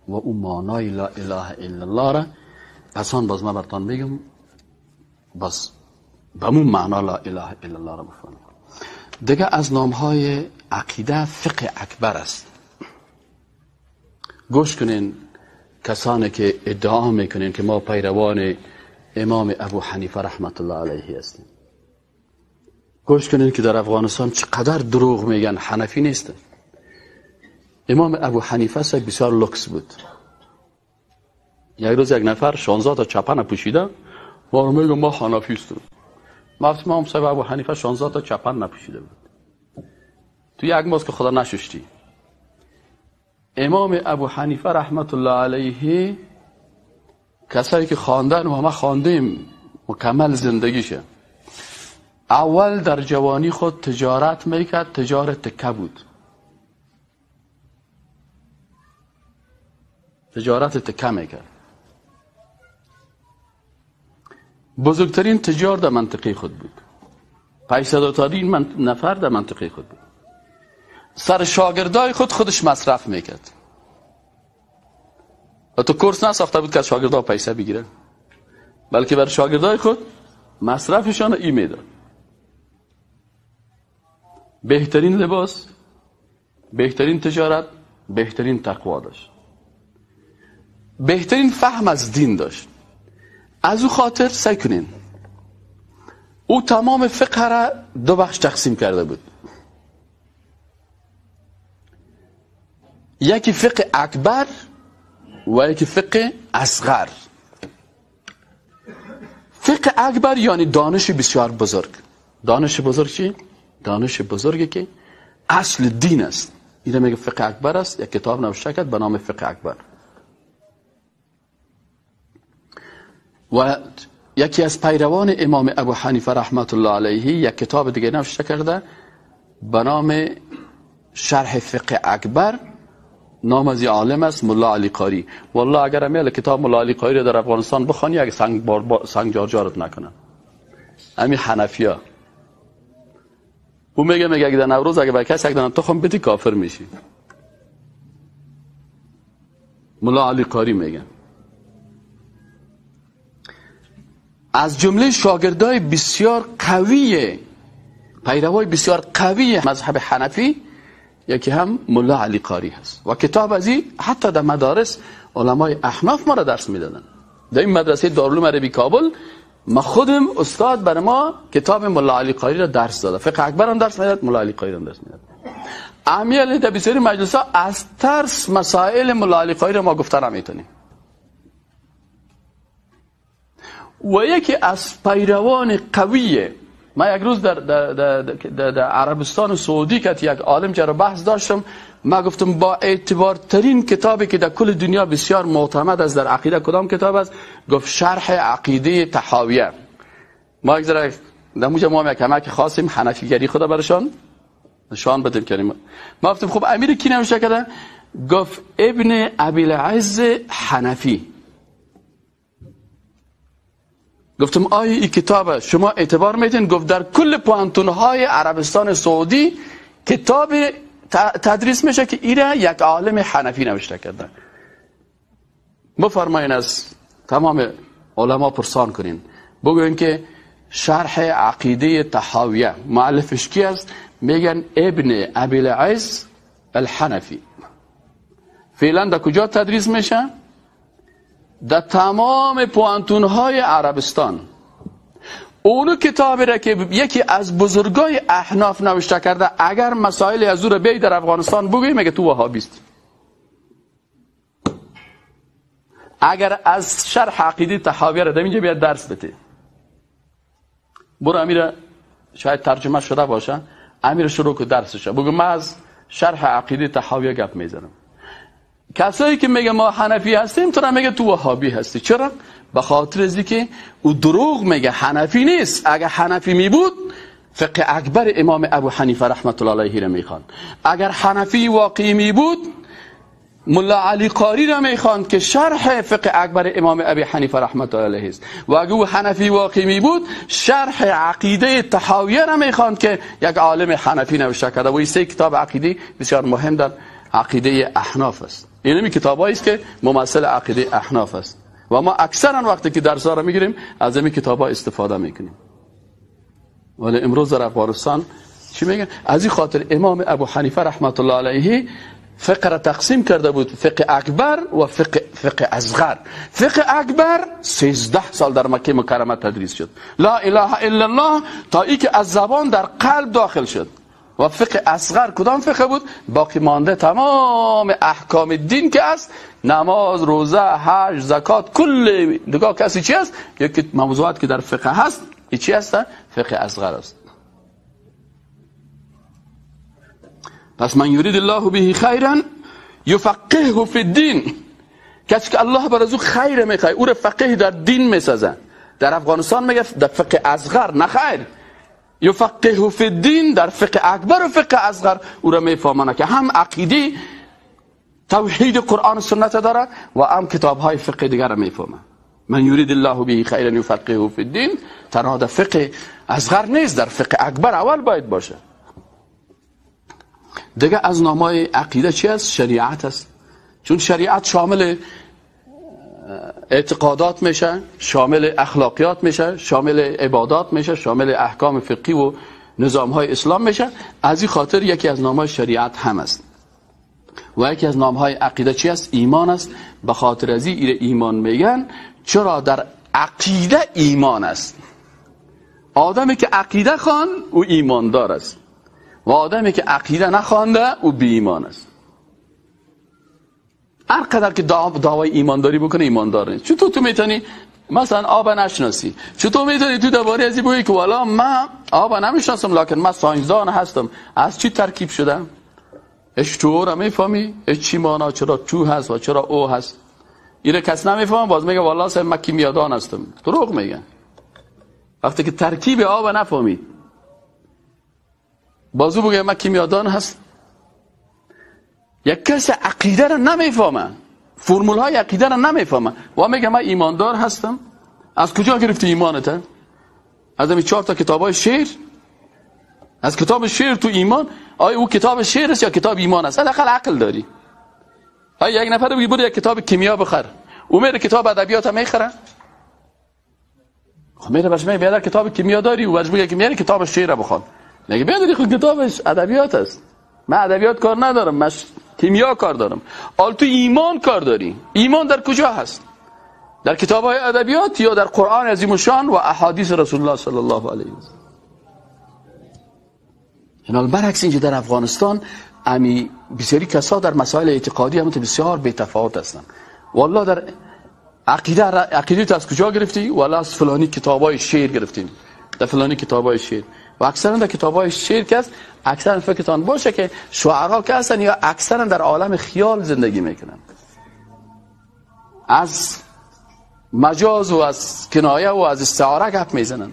و او معنای لا اله الا الله را پس آن باز من براتان میگم، باز به مون معنا لا اله الا الله را بفهمیم. دیگه از نامهای عقیده فقه اکبر است. گوش کنین کسانی که ادعا میکنین که ما پیروان امام ابو حنیفه رحمت الله علیه هستیم، گوش کنین که در افغانستان چقدر دروغ میگن. حنفی نیستن. امام ابو حنیفه سگ بسیار لکس بود. یک روز یک نفر 16 تا چپن پوشیده و میگه ما حنفی هستیم. ما امام صاحب ابو حنیفه 16 تا چپن نپوشیده بود. تو یک ماست که خدا نششتی. امام ابو حنیفه رحمت الله علیه کسایی که خواندن و ما خواندیم مکمل زندگیشه، اول در جوانی خود تجارت میکرد، تجارت تکه بود، تجارت تکه میکرد. بزرگترین تجار در منطقه خود بود، پیسه‌دارترین نفر در منطقه خود بود. سر شاگردای خود خودش مصرف میکرد. و تو کورس نساخته بود که از شاگردا پیسه بگیره، بلکه بر شاگردای خود مصرفشان ای میداد. بهترین لباس، بهترین تجارت، بهترین تقوا داشت، بهترین فهم از دین داشت. از او خاطر سعی کنین، او تمام فقه را دو بخش تقسیم کرده بود. یکی فقه اکبر و یکی فقه اصغر. فقه اکبر یعنی دانش بسیار بزرگ. دانش بزرگ چی؟ دانش بزرگی که اصل دین است. اینو میگه فقه اکبر است. یک کتاب نوشته کرد به نام فقه اکبر. و یکی از پیروان امام ابو حنیفه رحمت الله علیه یک کتاب دیگه نوشته کرده به نام شرح فقه اکبر. نام از عالم است ملا علی قاری. والله اگر امیل کتاب ملا علی قاری رو در افغانستان بخوانی اگه سنگ جارجارت نکنن. همین حنفیا. او میگه اگه در نوروز اگه به کسی یک دانه تخم بدی کافر میشی. ملا علی قاری میگه. از جمله شاگردای بسیار قوی، پیروای بسیار قوی مذهب حنفی یکی هم ملا علی قاری هست. و کتاب از این حتی در مدارس علمای احناف ما را درس میدادن. در این مدرسه دارالعلوم عربی کابل ما خودم استاد بر ما کتاب ملا علی قاری را درس داده. فقه اکبر هم درس میداد، ملا علی قاری هم درس میداد. امیال در بسیاری مجلس ها از ترس مسائل ملا علی قاری را ما گفته نمیتونیم. و یکی از پیروان قویه، ما یک روز در, در, در, در, در عربستان سعودی که یک عالم چرا بحث داشتم، ما گفتم با اعتبارترین کتابی که در کل دنیا بسیار معتمد است در عقیده کدام کتاب است؟ گفت شرح عقیده طحاویه. ما یک ذره در موجه ما هم یک کمک خواستیم حنفیگری خدا برشان نشان بدیم کنیم. ما گفتم خب امیر کی نوشته کرده؟ گفت ابن ابی العز حنفی. گفتم آیا این کتاب شما اعتبار میتین؟ گفت در کل پوانتونهای عربستان سعودی کتاب تدریس میشه که ایره یک عالم حنفی نوشته کرده. بفرمایین از تمام علما پرسان کنین، بگوین که شرح عقیده طحاویه مؤلفش کی است؟ میگن ابن ابی العز الحنفی. فعلا در کجا تدریس میشه؟ در تمام پوانتونهای عربستان. اونو کتابی را که یکی از بزرگای احناف نوشته کرده، اگر مسائل از او را بیای در افغانستان بگویی میگه تو وهابیست. اگر از شرح عقیده طحاویه را در اینجا بیاد درس بده، برو امیر شاید ترجمه شده باشه، امیر شروع که درسش بگو من از شرح عقیده طحاویه گپ میزنم. کسایی که میگه ما حنفی هستیم تو را میگه تو وهابی هستی. چرا؟ به خاطر از که او دروغ میگه، حنفی نیست. اگه حنفی می بود فقه اکبر امام ابو حنیفه رحمت الله علیه را میخواند. اگر حنفی واقعی می بود ملا علی قاری را میخواند که شرح فقه اکبر امام ابی حنیفه رحمت الله علیه است. و اگر او حنفی واقعی می بود شرح عقیده طحاویه را میخواند که یک عالم حنفی نوشته کرده و این سه کتاب عقیده بسیار مهم در عقیده احناف است. این کتابایی است که ممثل عقیده احناف است و ما اکثرا وقتی که درس ها را میگیریم از این کتابا استفاده میکنیم. ولی امروز در افغانستان چی میگن؟ از این خاطر امام ابو حنیفه رحمت الله علیه فقه را تقسیم کرده بود، فقه اکبر و فقه اصغر. فقه اکبر 13 سال در مکه مکرمه تدریس شد، لا اله الا الله، تا ای که از زبان در قلب داخل شد. و فقه اصغر کدام فقه بود؟ باقی مانده تمام احکام دین که است، نماز، روزه، حج، زکات، کل دیگه کسی چی است؟ یک موضوعات که در فقه هست، چی هست؟ فقه اصغر است. پس من یرید الله به خیرا یفقهه فی الدین، کسی که الله بر از او خیر میخواد او را فقیه در دین میسازه. در افغانستان میگه در فقه اصغر نه خیر، یفقهه فی الدین، در فقه اکبر و فقه اصغر او را میفهمانه که هم عقیده توحید قرآن و سنت داره و هم کتاب های فقه دیگر را میفهمه. من یرید الله به خیرا یفقهه فی الدین تنها در فقه اصغر نیست، در فقه اکبر اول باید باشه. دیگه از نامای عقیده چی است؟ شریعت است. چون شریعت شامل اعتقادات میشه، شامل اخلاقیات میشه، شامل عبادات میشه، شامل احکام فقهی و نظام های اسلام میشه. از این خاطر یکی از نامای شریعت هم است. و یکی از نامهای عقیده چی است؟ ایمان است. به خاطر از این ایمان میگن. چرا در عقیده ایمان است؟ آدمی که عقیده خوان او ایماندار است و آدمی که عقیده نخوانده او بی ایمان است. هر قدر که دعوای ایمانداری بکنه ایماندار نیست. چطور تو میتونی مثلا آب نشناسی؟ چطور میتونی تو درباره از این بگی که والا من آب نمیشناسم لکن من ساینسدان هستم؟ از چی ترکیب شدم؟ اش تو را میفهمی؟ اش چی معنا؟ چرا تو هست و چرا او هست؟ اینو کس نمیفهمه، باز میگه والا من کیمیادان هستم. دروغ میگن. وقتی که ترکیب آب نفهمید بازو بگه من کیمیادان هست. یک کس عقیده را نمیفهمه، فرمول های عقیده را نمیفهمه و میگه من ایماندار هستم. از کجا گرفتی ایمانت؟ از همین 4 تا کتاب های شعر؟ از کتاب شعر تو ایمان؟ آیا او کتاب شعر است یا کتاب ایمان است؟ حداقل عقل داری. آیا یک نفر بگی برو یک کتاب کیمیا بخر، او میره کتاب ادبیات هم میخره؟ خب میره برش میگه بیادر کتاب کیمیا داری، او برش میگه که میره کتاب شعر بخوان. میگه بیادر خود کتابش ادبیات است، من ادبیات کار ندارم، من کیمیا کار دارم. آل تو ایمان کار داری. ایمان در کجا هست؟ در کتاب های ادبیات یا در قرآن عظیم الشان و احادیث رسول الله صلی الله علیه و سلم؟ اینال برعکس اینجا در افغانستان امی بسیاری کسا در مسائل اعتقادی هم بسیار بی تفاوت هستند. والله در عقیده تو از کجا گرفتی؟ والله از فلانی کتابای شعر گرفتیم، در فلانی کتابای شعر. و اکثرا در کتابای شعر که است، اکثرا فکرتان باشه که شعرا که هستن یا اکثرا در عالم خیال زندگی میکنن، از مجاز و از کنایه و از استعاره گپ میزنن.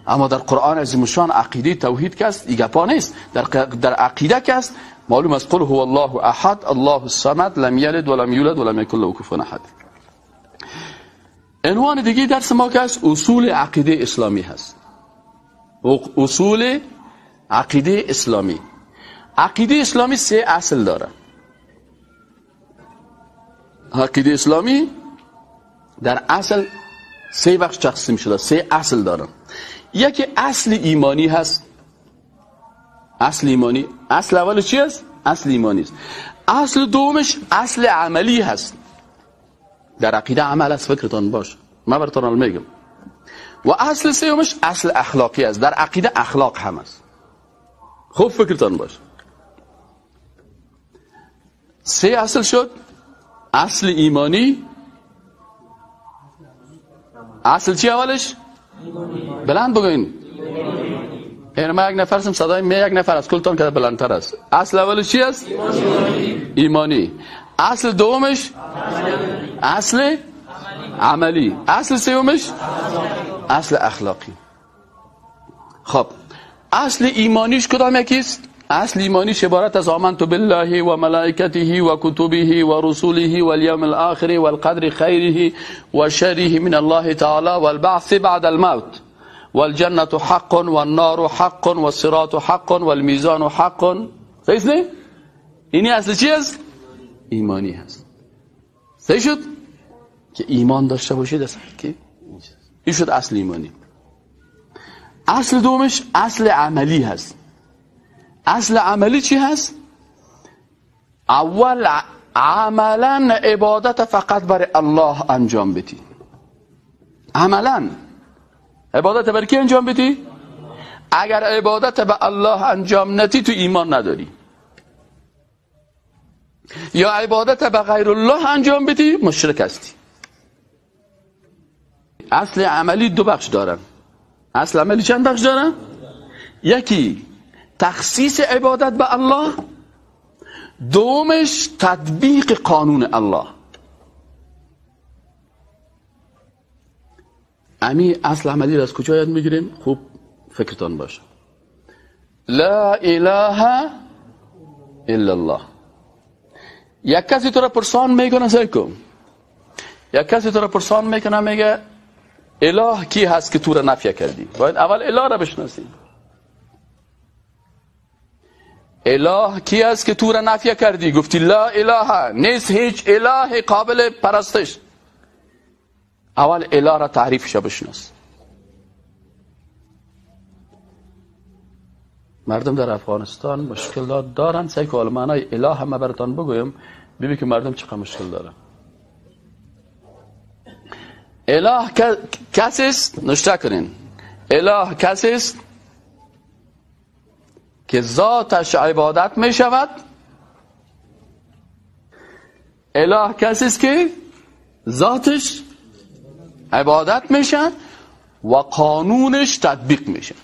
اما در قرآن عظیم الشان عقیده توحید که است، این گپا نیست. در عقیده که است معلوم است، قل هو الله احد الله الصمد لم یلد ولم یولد ولم یکن له کفوا احد. عنوان دیگه درس ما که است اصول عقیده اسلامی هست. اصول عقیده اسلامی. عقیده اسلامی 3 اصل داره. عقیده اسلامی در اصل 3 بخش تقسیم شده، 3 اصل داره. یکی اصل ایمانی هست. اصل ایمانی، اصل اول چی است؟ اصل ایمانی است. اصل دومش اصل عملی هست. در عقیده عمل است، فکرتان باش، من براتون میگم. و اصل سومش اصل اخلاقی است. در عقیده اخلاق هم است. خوب فکرتان باش. 3 اصل شد: اصل ایمانی، اصل چی اولش؟ بلند بگوین. یعنی من یک نفر هستم، صدای من یک نفر از کلتان که بلندتر است. اصل اولش چی است؟ ایمانی. اصل دومش اصل عملی، اصل سومش اصل اخلاقی. خب اصل ایمانیش کدام یکیست؟ اصل ایمانیش عبارت از آمنت بالله و ملائکته و کتبه و رسوله و الیوم الاخر و القدر خیره و شره من الله تعالی و البعث بعد الموت والجنة حق والنار حق والصراط حق والمیزان حق. صحیح نه؟ اینی اصل چی است؟ ایمانی هست. صحیح شد؟ که ایمان داشته باشید اصلا که این شد اصل ایمانی. اصل دومش اصل عملی هست. اصل عملی چی هست؟ اول عملا عبادت فقط برای الله انجام بدی. عملا عبادت برای کی انجام بدی؟ اگر عبادت به الله انجام ندی تو ایمان نداری. یا عبادت به غیر الله انجام بدی مشرک هستی. اصل عملی دو بخش دارن. اصل عملی چند بخش دارن؟ یکی تخصیص عبادت به الله، دومش تطبیق قانون الله. امی اصل عملی را از کجا یاد میگیریم؟ خوب فکرتان باشه. لا اله الا الله. یک کسی تو را پرسان میکنه، سیکو یک کسی تو را پرسان میکنه، میگه اله کی هست که تو را نفی کردی؟ باید اول اله را بشناسی. اله کی است که تو را نفی کردی؟ گفتی لا اله، نیست هیچ اله قابل پرستش. اول اله را تعریفش بشناس. مردم در افغانستان مشکلات دارن. سعی که معنای اله هم براتان بگویم، ببین که مردم چقدر مشکل دارن. اله کسی است، نشته کنین، اله کسی است که ذاتش عبادت می شود. اله کسی است که ذاتش عبادت میشه و قانونش تطبیق میشه.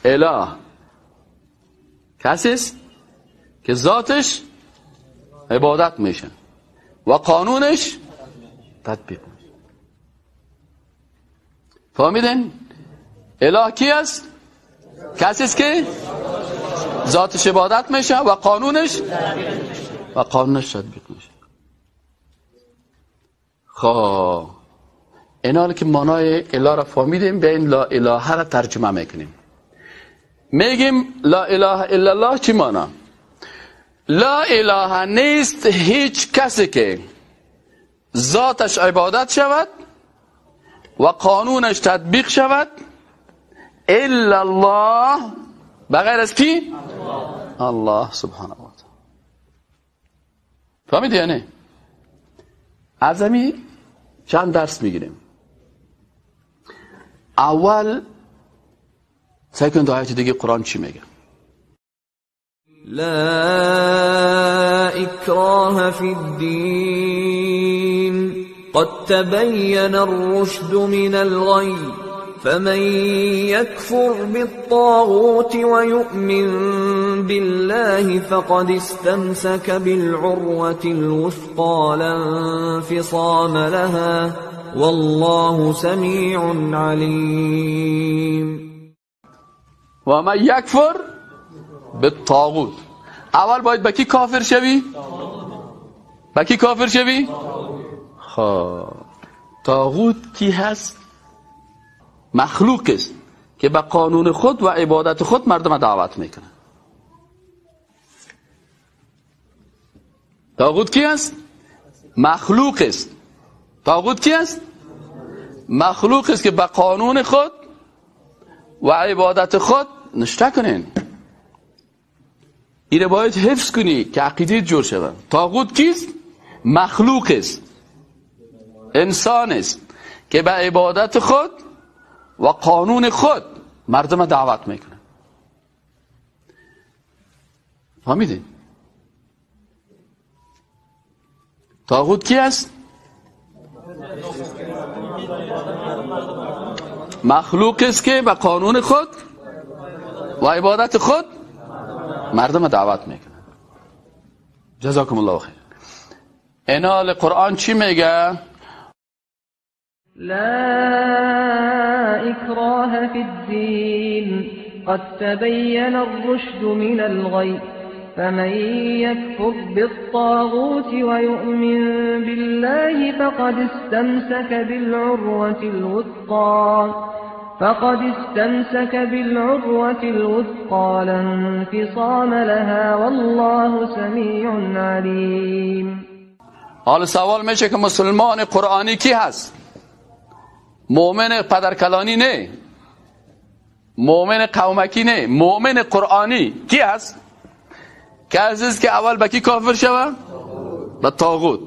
اله کسی است که ذاتش عبادت میشه و قانونش تطبیق میشه. فهمیدین؟ اله کی است؟ کسی است که ذاتش عبادت میشه و قانونش تطبیق میشه. خب اینا که معنای اله را فهمیدیم، به این لا اله را ترجمه میکنیم. میگیم لا اله الا الله چی معنا؟ لا اله نیست هیچ کسی که ذاتش عبادت شود و قانونش تطبیق شود الا الله، بغیر از کی؟ الله سبحانه و تعالی. فهمیدی یعنی؟ از همی چند درس میگیریم. اول سعی کن آیت دیگه قرآن چی میگه؟ لا اکراه فی الدین قد تبین الرشد من الغی فمن يكفر بالطاغوت ويؤمن بالله فقد استمسك بالعروة الوثقى لا انفصام لها والله سميع عليم. ومن يكفر بالطاغوت. اول باید با کی کافر شوی؟ با کی کافر شوی؟ خب طاغوت کی هست؟ مخلوق است که به قانون خود و عبادت خود مردم دعوت میکنه. طاغوت کی است؟ مخلوق است. طاغوت کی است؟ مخلوق است که به قانون خود و عبادت خود نشته کنین. این باید حفظ کنی که عقیده جور شود. طاغوت کیست؟ مخلوق است، انسان است که به عبادت خود و قانون خود مردم دعوت میکنه. فهمیدین؟ طاغوت کی است؟ مخلوق است که به قانون خود و عبادت خود مردم دعوت میکنه. جزاکم الله خیر. انال قرآن چی میگه؟ لا اکراه فی الدین قد تبین الرشد من الغی فمن يكفر بالطاغوت ويؤمن بالله فقد استمسك بالعروة الوثقى لا انفصام لها والله سميع عليم. حال سوال میشه که مسلمان قرآنی کی هست؟ مؤمن پدرکلانی نه، مؤمن قومکی نه، مؤمن قرآنی کی هست؟ که عزیز که اول به کی کافر شوه؟ به طاغوت.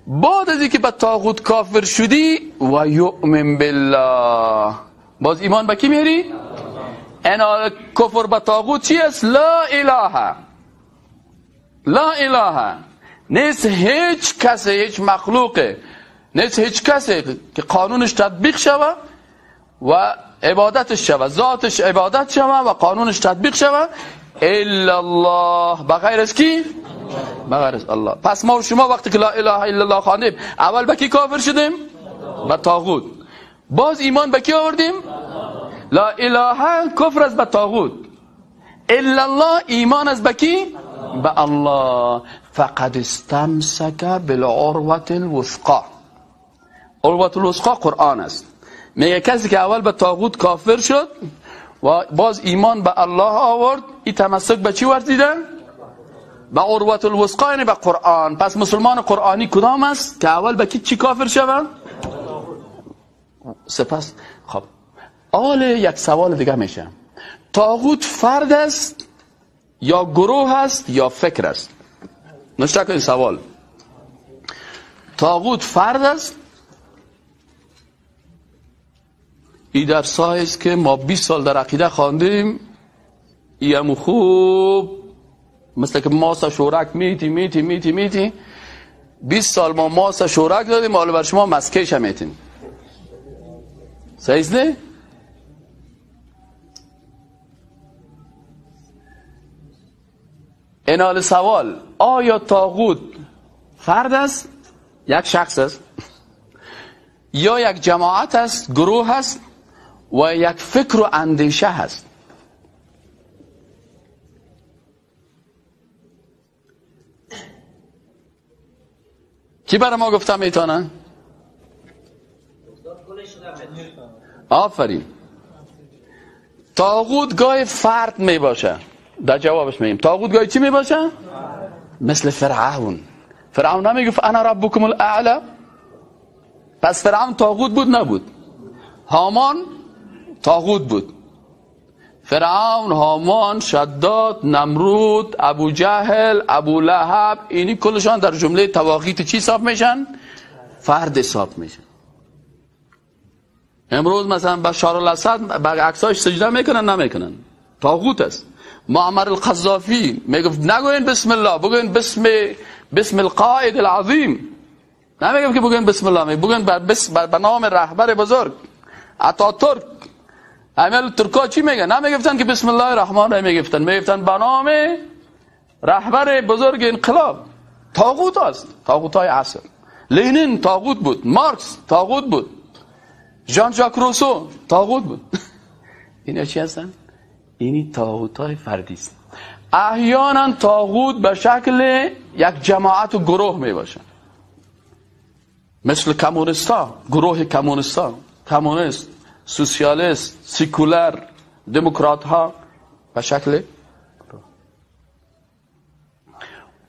بعد از اینکه به طاغوت کافر شدی و یؤمن بالله، باز ایمان به کی میری؟ انا کفر به طاغوت چی است؟ لا اله، لا اله، نیست هیچ کسی، هیچ مخلوقه، نیست هیچ کسی که قانونش تطبیق شوه و عبادتش شوه، ذاتش عبادت شوه و قانونش تطبیق شوه الا الله، بغیر از کی؟ بغیر از الله. پس ما و شما وقتی که لا اله الا الله خواندیم اول به کی کافر شدیم؟ به طاغوت. باز ایمان به کی آوردیم؟ لا اله کفر از به طاغوت، الا الله ایمان از به کی؟ به الله. فقد استمسک بالعروة الوثقا. عروة الوثقا قرآن است. میگه کسی که اول به طاغوت کافر شد و باز ایمان به الله آورد، این تمسک به چی ورزیده؟ به عروة الوثقا، یعنی به قرآن. پس مسلمان قرآنی کدام است که اول به کی چی کافر شود؟ سپس خب آل یک سوال دیگه میشه، طاغوت فرد است یا گروه است یا فکر است؟ نشته کنید سوال. طاغوت فرد است؟ ای در است که ما 20 سال در عقیده خواندیم، ای هم خوب مثل که ماسا شورک میتی میتی میتی میتی، 20 سال ما ماسا شورک دادیم، حالا بر شما مسکیش هم میتیم. صحیح نه؟ اینال سوال، آیا طاغوت فرد است، یک شخص است، یا یک جماعت است، گروه است، و یک فکر و اندیشه هست؟ کی برای ما گفته میتونه؟ آفرین. طاغوت گاه فرد میباشه. در جوابش میگیم طاغوت گاه چی میباشه؟ مثل فرعون. فرعون نمیگفت انا ربکم الاعلی؟ پس فرعون طاغوت بود نبود؟ هامان طاغوت بود. فرعون، هامان، شداد، نمرود، ابو جهل، ابو لهب، اینی کلشان در جمله طواغیت چی حساب میشن؟ فرد حساب میشن. امروز مثلا بشار الاسد به عکساش سجده میکنن نمیکنن؟ طاغوت است. معمر القذافی میگفت نگوین بسم الله، بگوین بسم القائد العظیم. نمیگم که بگوین بسم الله، بگوین به نام رهبر بزرگ اتاتورک. عمل ترکا چی میگن؟ نمیگفتن که بسم الله الرحمن الرحیم، میگفتن میگفتن به نام رهبر بزرگ انقلاب. طاغوت است، طاغوت های عصر. لنین طاغوت بود، مارکس طاغوت بود، ژان ژاک روسو طاغوت بود. اینا چی هستن؟ اینی طاغوت های فردی است. احیانا طاغوت به شکل یک جماعت و گروه می باشن، مثل کمونیستا، گروه کمونیستا، کمونیست، سوسیالیست، سیکولر، دموکرات ها به شکل.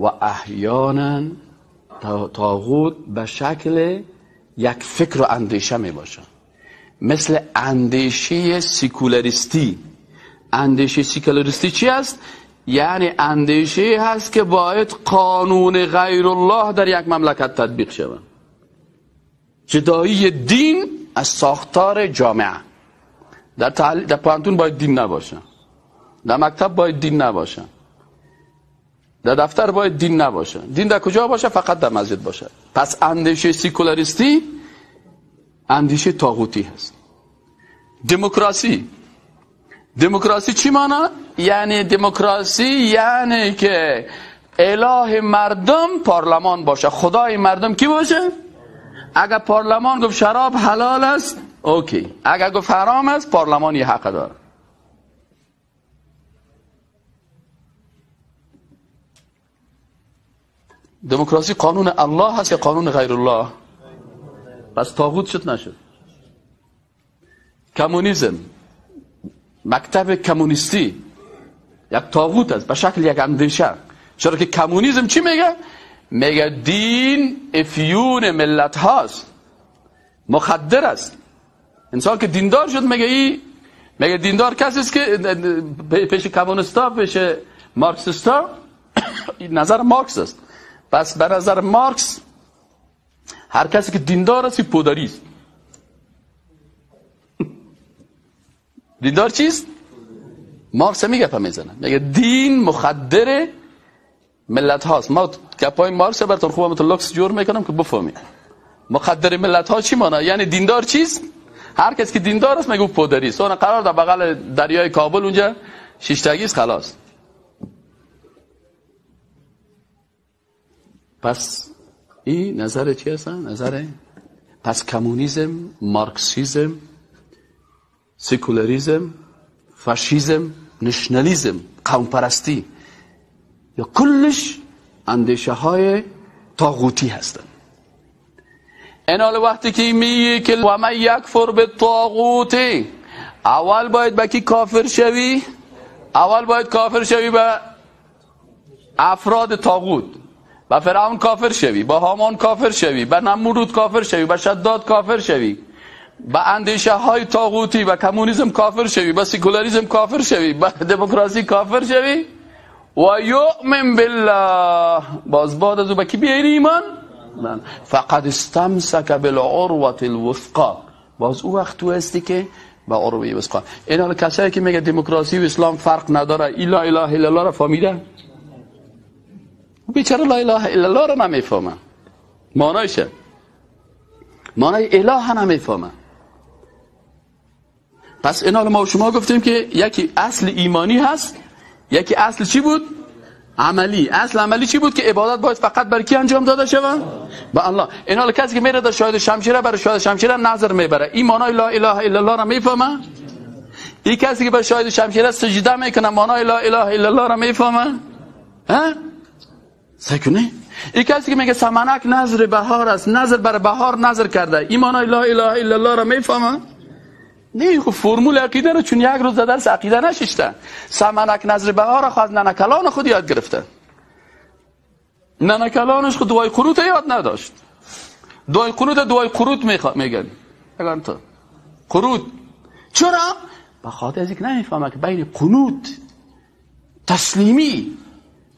و احیانا طاغوت به شکل یک فکر و اندیشه می باشه، مثل اندیشه سیکولاریستی. اندیشه سیکولاریستی چی است؟ یعنی اندیشه هست که باید قانون غیر الله در یک مملکت تطبیق شود، جدایی دین از ساختار جامعه. در پوهنتون باید دین نباشه، در مکتب باید دین نباشه، در دفتر باید دین نباشه. دین در کجا باشه؟ فقط در مسجد باشه. پس اندیشه سیکولاریستی اندیشه طاغوتی هست. دموکراسی، دموکراسی چی مانا؟ یعنی دموکراسی یعنی که اله مردم پارلمان باشه، خدای مردم کی باشه؟ اگر پارلمان گفت شراب حلال است okay، اگر گفت حرام است پارلمان یه حق داره. دموکراسی قانون الله هست یا قانون غیر الله؟ پس طاغوت شد نشد. کمونیسم، مکتب کمونیستی یک طاغوت است به شکل یک اندیشه. چرا که کمونیسم چی میگه؟ میگه دین افیون ملت هاست، مخدر است. انسان که دیندار شد میگه ای، میگه دیندار کسی است که پیش کمونیستا، پیش مارکسیستا نظر مارکس است. پس به نظر مارکس هر کسی که دیندار است پودری است. دیندار چیست؟ مارکس میگه پا میزنه، میگه دین مخدر ملت هاست. ما گپای مارکس براتون خوبم تو لوکس جور میکنم که بفهمی مخدر ملت ها چی مانا. یعنی دیندار چیست؟ هر کس که دیندار است میگه پودری است. اون قرار در بغل دریای کابل اونجا شیشتگی است، خلاص. پس این نظر چی هست؟ نظر پس کمونیسم، مارکسیسم، سکولاریسم، فاشیسم، نشنالیسم، قوم پرستی، یا کلش اندیشه های طاغوتی هستند. این حال وقتی که میگه که و من یکفر بالطاغوت، اول باید به کی کافر شوی؟ اول باید کافر شوی به افراد طاغوت، به فرعون کافر شوی، به هامان کافر شوی، به نمرود کافر شوی، به شداد کافر شوی، به اندیشه های طاغوتی، به کمونیسم کافر شوی، به سکولاریسم کافر شوی، به دموکراسی کافر شوی، و یؤمن بالله. باز بعد از او به کی بیاری ایمان؟ فقد استمسک بالعروة الوثقا. باز او وقت تو هستی که با عروه وثقا. این حال کسایی که میگه دموکراسی و اسلام فرق نداره، لا اله الا الله را فهمیده؟ بیچاره لا اله الا الله را نمیفهمه، معنایشه، معنای اله نمیفهمه. پس این حال ما و شما گفتیم که یکی اصل ایمانی هست، یکی اصل چی بود؟ عملی. اصل عملی چی بود؟ که عبادت باید فقط بر کی انجام داده شود؟ به الله. این حال کسی که میره در شاهد شمشیره، برای شاهد شمشیره نظر میبره، این معنای لا اله الا الله را میفهمه؟ این کسی که بر شاهد شمشیره سجده میکنه معنای لا اله الا الله را میفهمه؟ ها؟ سکنه؟ این کسی که میگه سمنک نظر بهار است، نظر بر بهار نظر کرده، این معنای لا اله الا الله را میفهمه؟ نه، خب فرمول عقیده رو چون یک روز در درس عقیده نششته. سمنک نظر بهار خو از ننکلان خود یاد گرفته. ننکلانش خود دعای قنوت یاد نداشت. دعای قنوت دعای قروت میگن. اگر تو قروت چرا؟ به خاطر از اینکه نمیفهمه که بین قنوت، تسلیمی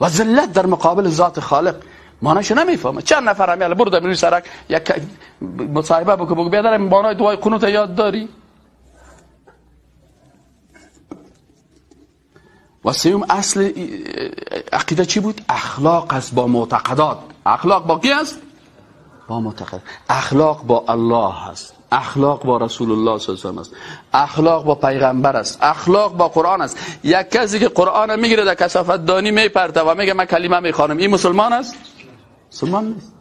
و ذلت در مقابل ذات خالق معنیش نمیفهمه. چند نفر هم یالا برو در سرک یک مصاحبه بکن، بگو بیادر معنای دعای قنوت یاد داری؟ و سوم اصل عقیده چی بود؟ اخلاق است با معتقدات. اخلاق با کی است؟ با معتقد. اخلاق با الله است، اخلاق با رسول الله صلی الله علیه و است، اخلاق با پیغمبر است، اخلاق با قرآن است. یک کسی که قرآن میگیره در کثافت دانی میپرته و میگه من کلمه میخوانم، این مسلمان است؟ مسلمان نیست.